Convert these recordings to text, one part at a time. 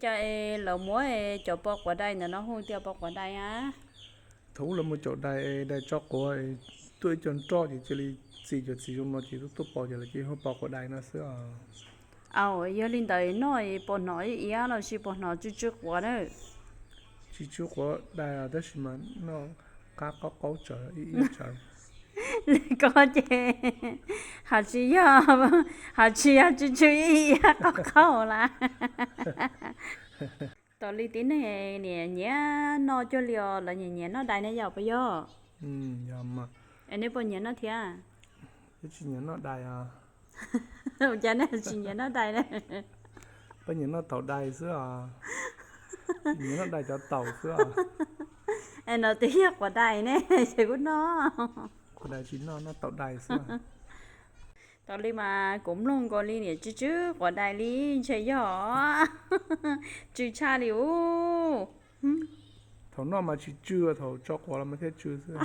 Yog es lawv muab cov pos quav dai ntawm no hu tias pos quav dai a? Thaum ub lawv muab cov dai, dai tso quav, tuaj ib co nroj ces cia li txi cov txiv zoo no ces tuaj tuaj pos ces lawv cia li hu pos quav dai no xwb os. Au, yog li ntawd noj pos hnov ib iab los sis pos hnov tsw tsw quav na? Tsw tsw quav dai os, tab sis mas noj qab qaub qaub tsawv ib iab tsawv. Li ko ces hais tsis yog, hais tsis yog tsw tsw ib iab qaub qaub lawm. Tos li tib neeg nyiam nyiam noj cuag li os, lawv nyiam nyiam noj dai ne yom puas yog? Es nej puas nyiam noj thiab? Tsis nyiam noj dai os. Ua cas nej tsis nyiam noj dai ne? Peb nyiam noj taum dai xwb os. Nyiam noj dai cov taum xwb os. Es no twb yog quav dai ne, ces kuv noj. Quav dai tsis noj, noj taum dai xwb. Tos li mas kuv mloog nkaus li niam tsw tsw quav dai li ntshe yog tsw tshaj li ub. Thaum noj mas tsis tsw, thaum tso quav los mas thiaj tsw xwb.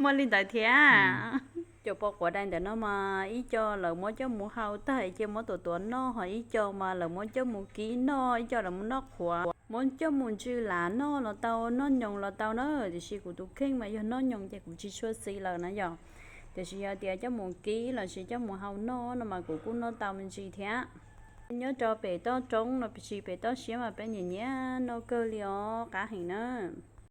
Muaj li ntawd thiab. Cov pos quav dai ntawm no mas ib co lawv muab coj mus hau tag ces muab tuav tuav noj, ho ib co mas lawv muab coj mus kib noj, ib co lawv muab noj qhuav, muab coj mus ntsw lav noj los tau, noj nyoos los tau na. Tiam sis kuv tus kheej mas yog noj nyoos ces kuv tsis tshua xis lawm na yom. Tiam sis yog tias coj mus kib los sis coj mus hau noj no mas kuv kuj noj tau me ntsis thiab. Nyob rau pem toj roob no sis pem toj siab mas peb nyiam nyiam noj kawg li os, qab heev na.